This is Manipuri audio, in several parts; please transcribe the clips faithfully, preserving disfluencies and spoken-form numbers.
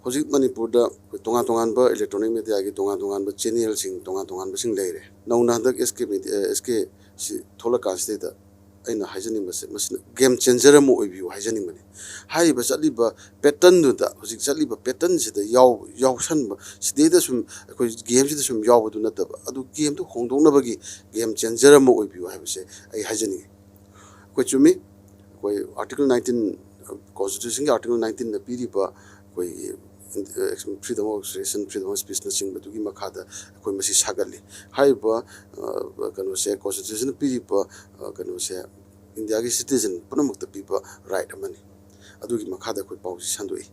ꯍꯧꯖꯤꯛ ꯃꯅꯤꯄꯨꯔꯗ ꯑꯩꯈꯣꯏ ꯇꯣꯉꯥꯟ ꯇꯣꯉꯥꯟꯕ electronic mediaꯒꯤ ꯇꯣꯉꯥꯟ ꯇꯣꯉꯥꯟꯕ channelꯁꯤꯡ, ꯇꯣꯉꯥꯟ ꯇꯣꯉꯥꯟꯕꯁꯤꯡ ꯂꯩꯔꯦ꯫ ꯅꯧꯅ ꯍꯟꯗꯛ ꯑꯦꯁ ꯀꯦ ꯃꯦꯗꯤꯌꯥ, ꯑꯦꯁ ꯀꯦ ꯁꯤ ꯊꯣꯛꯂꯛꯀꯥꯟꯁꯤꯗꯩꯗ ꯑꯩꯅ ꯍꯥꯏꯖꯅꯤꯡꯕꯁꯦ, ꯃꯁꯤꯅ game changer ꯑꯃ ꯑꯣꯏꯕꯤꯌꯨ ꯍꯥꯏꯖꯅꯤꯡꯕꯅꯤ꯫ ꯍꯥꯏꯔꯤꯕ ꯆꯠꯂꯤꯕ patternꯗꯨꯗ, ꯍꯧꯖꯤꯛ ꯆꯠꯂꯤꯕ patternꯁꯤꯗ ꯌꯥꯎ-, ꯌꯥꯎꯁꯟꯕ, ꯁꯤꯗꯩꯗ ꯁꯨꯝ ꯑꯩꯈꯣꯏ gameꯁꯤꯗ ꯁꯨꯝ ꯌꯥꯎꯕꯗꯨ ꯅꯠꯇꯕ, ꯑꯗꯨ gameꯗꯨ ꯍꯣꯡꯗꯣꯛꯅꯕꯒꯤ game changer ꯑꯃ ꯑꯣꯏꯕꯤꯌꯨ ꯍꯥꯏꯕꯁꯦ ꯑꯩ ꯍꯥꯏꯖꯅꯤꯡꯉꯤ꯫ ꯑꯩꯈꯣꯏ ꯆꯨꯝꯃꯤ, ꯑꯩꯈꯣꯏ article nineteen, constitutionꯒꯤ article nineteenꯅ ꯄꯤꯔꯤꯕ ꯑꯩꯈꯣꯏꯒꯤ freedom of expression, freedom of speechꯅꯆꯤꯡꯕꯗꯨꯒꯤ ꯃꯈꯥꯗ ꯑꯩꯈꯣꯏ ꯃꯁꯤ ꯁꯥꯒꯠꯂꯤ꯫ ꯍꯥꯏꯔꯤꯕ, ꯑ, ꯀꯩꯅꯣꯁꯦ, constitutionꯅ ꯄꯤꯔꯤꯕ, ꯑ, ꯀꯩꯅꯣꯁꯦ, ꯏꯟꯗꯤꯌꯥꯒꯤ citizen ꯄꯨꯝꯅꯃꯛꯇ ꯄꯤꯕ right ꯑꯃꯅꯤ꯫ ꯑꯗꯨꯒꯤ ꯃꯈꯥꯗ ꯑꯩꯈꯣꯏ ꯄꯥꯎꯁꯤ ꯁꯟꯗꯣꯛꯏ꯫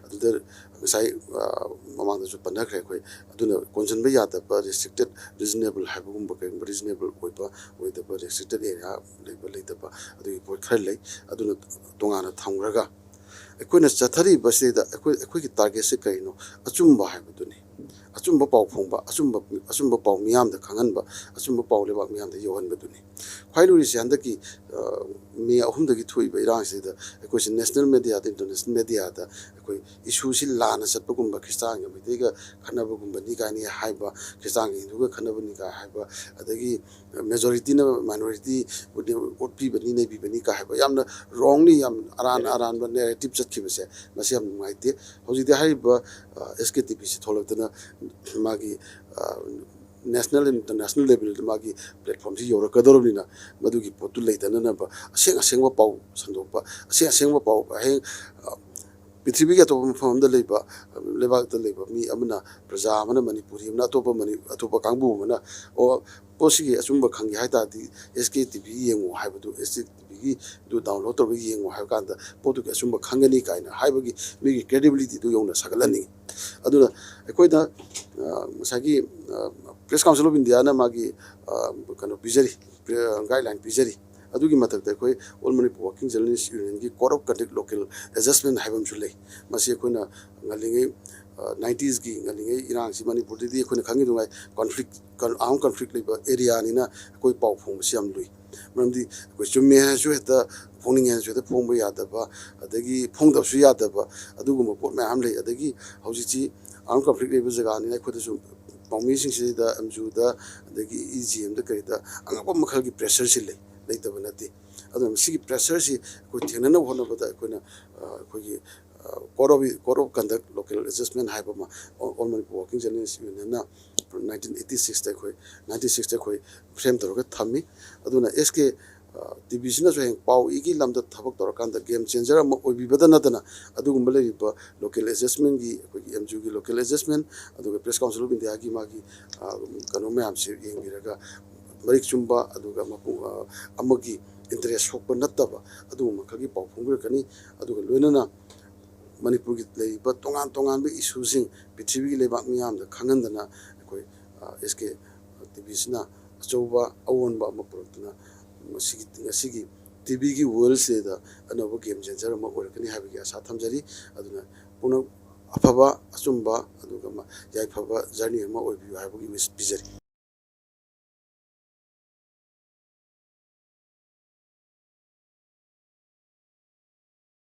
ꯑꯗꯨꯗ ꯉꯁꯥꯏ, ꯑ, ꯃꯃꯥꯡꯗꯁꯨ ꯄꯟꯅꯈ꯭ꯔꯦ ꯑꯩꯈꯣꯏ꯫ ꯑꯗꯨꯅ ꯀꯣꯟꯁꯤꯟꯕ ꯌꯥꯗꯕ, restricted, reasonable ꯍꯥꯏꯕꯒꯨꯝꯕ, ꯀꯔꯤꯒꯨꯝꯕ reasonable ꯑꯣꯏꯕ ꯑꯣꯏꯗꯕ, restricted area ꯂꯩꯕ ꯂꯩꯇꯕ, ꯑꯗꯨꯒꯤ ꯄꯣꯠ ꯈꯔ ꯂꯩ꯫ ꯑꯗꯨꯅ ꯇꯣꯉꯥꯟꯅ ꯊꯝꯈ꯭ꯔꯒ ꯑꯩꯈꯣꯏꯅ ꯆꯠꯊꯔꯤꯕꯁꯤꯗꯩꯗ ꯑꯩꯈꯣꯏ, ꯑꯩꯈꯣꯏꯒꯤ targetꯁꯦ ꯀꯔꯤꯅꯣ? ꯑꯆꯨꯝꯕ ꯍꯥꯏꯕꯗꯨꯅꯤ꯫ ꯑꯆꯨꯝꯕ ꯄꯥꯎ ꯐꯣꯡꯕ, ꯑꯆꯨꯝꯕ, ꯑꯆꯨꯝꯕ ꯄꯥꯎ ꯃꯤꯌꯥꯝꯗ ꯈꯪꯍꯟꯕ, ꯑꯆꯨꯝꯕ ꯄꯥꯎ ꯂꯩꯕꯥꯛ ꯃꯤꯌꯥꯝꯗ ꯌꯧꯍꯟꯕꯗꯨꯅꯤ꯫ ꯈ꯭ꯋꯥꯏ ꯂꯨꯔꯤꯁꯦ ꯍꯟꯗꯛꯀꯤ, ꯑ, ꯃꯦ ꯑꯍꯨꯝꯗꯒꯤ ꯊꯣꯛꯏꯕ ꯏꯔꯥꯡꯁꯤꯗ ꯑꯩꯈꯣꯏꯁꯦ national mediaꯗ, international mediaꯗ ꯑꯩꯈꯣꯏ issueꯁꯤ ꯂꯥꯟꯅ ꯆꯠꯄꯒꯨꯝꯕ, ꯈ꯭ꯔꯤꯁꯇꯥꯟꯒ ꯃꯩꯇꯩꯒ ꯈꯠꯅꯕꯒꯨꯝꯕꯅꯤ ꯀꯥꯏꯅ ꯍꯥꯏꯕ, ꯈ꯭ꯔꯤꯁꯇꯥꯟꯒ ꯍꯤꯟꯗꯨꯒ ꯈꯠꯅꯕꯅꯤ ꯀꯥꯏ ꯍꯥꯏꯕ, ꯑꯗꯒꯤ majorityꯅ minority ꯑꯣꯠꯄꯤꯕꯅꯤ, ꯅꯩꯕꯤꯕꯅꯤ ꯀꯥꯏ ꯍꯥꯏꯕ, ꯌꯥꯝꯅ wrongly, ꯌꯥꯝ ꯑꯔꯥꯟ ꯑꯔꯥꯟꯕ narrative ꯆꯠꯈꯤꯕꯁꯦ, ꯃꯁꯤ ꯌꯥꯝ ꯅꯨꯡꯉꯥꯏꯇꯦ꯫ ꯍꯧꯖꯤꯛꯇꯤ ꯍꯥꯏꯔꯤꯕ, ꯑ, ꯑꯦꯁ ꯀꯦ ꯇꯤ ꯚꯤꯁꯤ ꯊꯣꯛꯂꯛꯇꯅ ꯃꯥꯒꯤ, ꯑ, national and international levelꯗ ꯃꯥꯒꯤ platformꯁꯤ ꯌꯧꯔꯛꯀꯗꯧꯔꯕꯅꯤꯅ, ꯃꯗꯨꯒꯤ ꯄꯣꯠꯇꯨ ꯂꯩꯇꯅꯅꯕ ꯑꯁꯦꯡ ꯑꯁꯦꯡꯕ ꯄꯥꯎ ꯁꯟꯗꯣꯛꯄ, ꯑꯁꯦꯡ ꯑꯁꯦꯡꯕ ꯄꯥꯎ, ꯑꯍꯦꯡ-, ꯑ, ꯄ꯭ꯔꯤꯊꯤꯕꯤꯒꯤ ꯑꯇꯣꯞꯄ ꯃꯐꯝ ꯑꯃꯗ ꯂꯩꯕ, ꯂꯩꯕꯥꯛꯇ ꯂꯩꯕ ꯃꯤ ꯑꯃꯅ, ꯄ꯭ꯔꯖꯥ ꯑꯃꯅ, ꯃꯅꯤꯄꯨꯔꯤ ꯑꯃꯅ, ꯑꯇꯣꯞꯄ ꯃꯅꯤ-, ꯑꯇꯣꯞꯄ ꯀꯥꯡꯕꯨ ꯑꯃꯅ, ꯑꯣ, ꯄꯣꯠꯁꯤꯒꯤ ꯑꯆꯨꯝꯕ ꯈꯪꯒꯦ ꯍꯥꯏ ꯇꯥꯔꯗꯤ ꯑꯦꯁ ꯀꯦ ꯇꯤ ꯚꯤ ꯌꯦꯡꯉꯨ ꯍꯥꯏꯕꯗꯨ, ꯑꯦꯁ ꯀꯦ ꯇꯤ ꯚꯤꯒꯤꯗꯨ download ꯇꯧꯔꯒ ꯌꯦꯡꯉꯨ ꯍꯥꯏꯕ ꯀꯥꯟꯗ ꯄꯣꯠꯇꯨꯒꯤ ꯑꯆꯨꯝꯕ ꯈꯪꯒꯅꯤ ꯀꯥꯏꯅ ꯍꯥꯏꯕꯒꯤ ꯃꯤꯒꯤ credibilityꯗꯨ ꯌꯧꯅ ꯁꯥꯒꯠꯍꯟꯅꯤꯡꯉꯤ꯫ ꯑꯗꯨꯅ ꯑꯩꯈꯣꯏꯅ, ꯑ, ꯉꯁꯥꯏꯒꯤ, ꯑ, Press Council of Indiaꯅ ꯃꯥꯒꯤ, ꯑ, ꯀꯩꯅꯣ ꯄꯤꯖꯔꯤ, ꯄ꯭ꯔ-, guideline ꯄꯤꯖꯔꯤ꯫ ꯑꯗꯨꯒꯤ ꯃꯊꯛꯇ ꯑꯩꯈꯣꯏ All Manipur Working Journalist Unionꯒꯤ Code of Conduct Local Adjustment ꯍꯥꯏꯕ ꯑꯃꯁꯨ ꯂꯩ꯫ ꯃꯁꯤ ꯑꯩꯈꯣꯏꯅ ꯉꯜꯂꯤꯉꯩ, ꯅꯥꯏꯟꯇꯤꯁꯀꯤ ꯉꯜꯂꯤꯉꯩ ꯏꯔꯥꯡꯁꯤ ꯃꯅꯤꯄꯨꯔꯗꯗꯤ ꯑꯩꯈꯣꯏꯅ ꯈꯪꯉꯤꯗꯨꯉꯥꯏ ꯀꯣꯟꯐ꯭ꯂꯤꯛ, ꯑꯥꯔꯝ ꯀꯣꯟꯐ꯭ꯂꯤꯛ ꯂꯩꯕ ꯑꯦꯔꯤꯌꯥꯅꯤꯅ ꯑꯩꯈꯣꯏ ꯄꯥꯎ ꯐꯣꯡꯕꯁꯤ ꯌꯥꯝ ꯂꯨꯏ꯫ ꯃꯔꯝꯗꯤ ꯑꯩꯈꯣꯏ ꯆꯨꯝꯃꯦ ꯍꯥꯏꯔꯁꯨ ꯍꯦꯛꯇ, ꯐꯣꯡꯅꯤꯡꯉꯦ ꯍꯥꯏꯔꯁꯨ ꯍꯦꯛꯇ ꯐꯣꯡꯕ ꯌꯥꯗꯕ, ꯑꯗꯒꯤ ꯐꯣꯡꯗꯕꯁꯨ ꯌꯥꯗꯕ, ꯑꯗꯨꯒꯨꯝꯕ ꯄꯣꯠ ꯃꯌꯥꯝ ꯂꯩ꯫ ꯑꯗꯒꯤ ꯍꯧꯖꯤꯛꯁꯤ ꯑꯥꯔꯝ ꯀꯣꯟꯐ꯭ꯂꯤꯛ ꯂꯩꯕ ꯖꯒꯥꯅꯤꯅ ꯑꯩꯈꯣꯏꯗꯁꯨ, ꯄꯥꯎꯃꯤꯁꯤꯡꯁꯤꯗ, ꯑꯦꯝꯖꯨꯗ, ꯑꯗꯒꯤ ꯏ ꯖꯤ ꯑꯦꯝꯗ ꯀꯔꯤꯗ ꯑꯉꯛꯄ ꯃꯈꯜꯒꯤ ꯄ꯭ꯔꯦꯁꯔꯁꯤ ꯂꯩ, ꯂꯩꯇꯕ ꯅꯠꯇꯦ꯫ ꯑꯗꯨꯅ ꯃꯁꯤꯒꯤ ꯄ꯭ꯔꯦꯁꯔꯁꯤ ꯑꯩꯈꯣꯏ ꯊꯦꯡꯅꯅꯕ ꯍꯣꯠꯅꯕꯗ ꯑꯩꯈꯣꯏꯅ, ꯑ, ꯑꯩꯈꯣꯏꯒꯤ, ꯑ, code of, code of conduct local adjustment ꯍꯥꯏꯕ ꯑꯃ All Manipur Working Journalist Unionꯅ nineteen eighty sixꯇ ꯑꯩꯈꯣꯏ, ninety sixꯇ ꯑꯩꯈꯣꯏ ꯐ꯭ꯔꯦꯝ ꯇꯧꯔꯒ ꯊꯝꯃꯤ꯫ ꯑꯗꯨꯅ ꯑꯦꯁ ꯀꯦ, ꯑ, ꯇꯤꯚꯤꯁꯤꯅꯁꯨ ꯍꯌꯦꯡ ꯄꯥꯎ ꯏꯒꯤ ꯂꯝꯗ ꯊꯕꯛ ꯇꯧꯔꯀꯥꯟꯗ ꯒꯦꯝ ꯆꯦꯟꯖꯔ ꯑꯃ ꯑꯣꯏꯕꯤꯕꯗ ꯅꯠꯇꯅ, ꯑꯗꯨꯒꯨꯝꯕ ꯂꯩꯔꯤꯕ ꯂꯣꯀꯦꯜ ꯑꯦꯗꯖꯁꯃꯦꯟꯒꯤ, ꯑꯩꯈꯣꯏꯒꯤ ꯑꯦꯝ ꯖꯤ ꯌꯨꯒꯤ ꯂꯣꯀꯦꯜ ꯑꯦꯗꯖꯁꯃꯦꯟ, ꯑꯗꯨꯒ ꯄ꯭ꯔꯦꯁ ꯀꯥꯎꯟꯁꯤꯜ ꯑꯣꯐ ꯏꯟꯗꯤꯌꯥꯒꯤ ꯃꯥꯒꯤ, ꯑ, ꯀꯩꯅꯣ ꯃꯌꯥꯝꯁꯤ ꯌꯦꯡꯕꯤꯔꯒ ꯃꯔꯤꯛ ꯆꯨꯝꯕ, ꯑꯗꯨꯒ ꯃꯄꯨꯡ, ꯑ, ꯑꯃꯒꯤ ꯏꯟꯇꯔꯦꯁ ꯁꯣꯛꯄ ꯅꯠꯇꯕ ꯑꯗꯨꯒꯨꯝꯕ ꯈꯔꯒꯤ ꯄꯥꯎ ꯐꯣꯡꯕꯤꯔꯛꯀꯅꯤ꯫ ꯑꯗꯨꯒ ꯂꯣꯏꯅꯅ ꯃꯅꯤꯄꯨꯔꯒꯤ ꯂꯩꯔꯤꯕ ꯇꯣꯉꯥꯟ ꯇꯣꯉꯥꯟꯕ ꯏꯁꯨꯁꯤꯡ ꯄ꯭ꯔꯤꯊꯤꯕꯤꯒꯤ ꯂꯩꯕꯥꯛ ꯃꯤꯌꯥꯝꯗ ꯈꯪꯍꯟꯗꯅ ꯑꯩꯈꯣꯏ, ꯑ, ꯑꯦꯁ ꯀꯦ ꯇꯤꯚꯤꯁꯤꯅ ꯑꯆꯧꯕ ꯑꯑꯣꯟꯕ ꯑꯃ ꯄꯨꯔꯛꯇꯨꯅ ꯃꯁꯤꯒꯤ, ꯉꯁꯤꯒꯤ ꯇꯤꯚꯤꯒꯤ ꯋꯥꯔꯜꯁꯤꯗ ꯑꯅꯧꯕ ꯒꯦꯝ ꯆꯦꯟꯖꯔ ꯑꯃ ꯑꯣꯏꯔꯛꯀꯅꯤ ꯍꯥꯏꯕꯒꯤ ꯑꯁꯥ ꯊꯝꯖꯔꯤ꯫ ꯑꯗꯨꯅ ꯄꯨꯝꯅꯃꯛ ꯑꯐꯕ, ꯑꯆꯨꯝꯕ, ꯑꯗꯨꯒ ꯃ-, ꯌꯥꯏꯐꯕ ꯖꯔꯅꯤ ꯑꯃ ꯑꯣꯏꯕꯤꯌꯨ ꯍꯥꯏꯕꯒꯤ ꯋꯤꯁ ꯄꯤꯖꯔꯤ꯫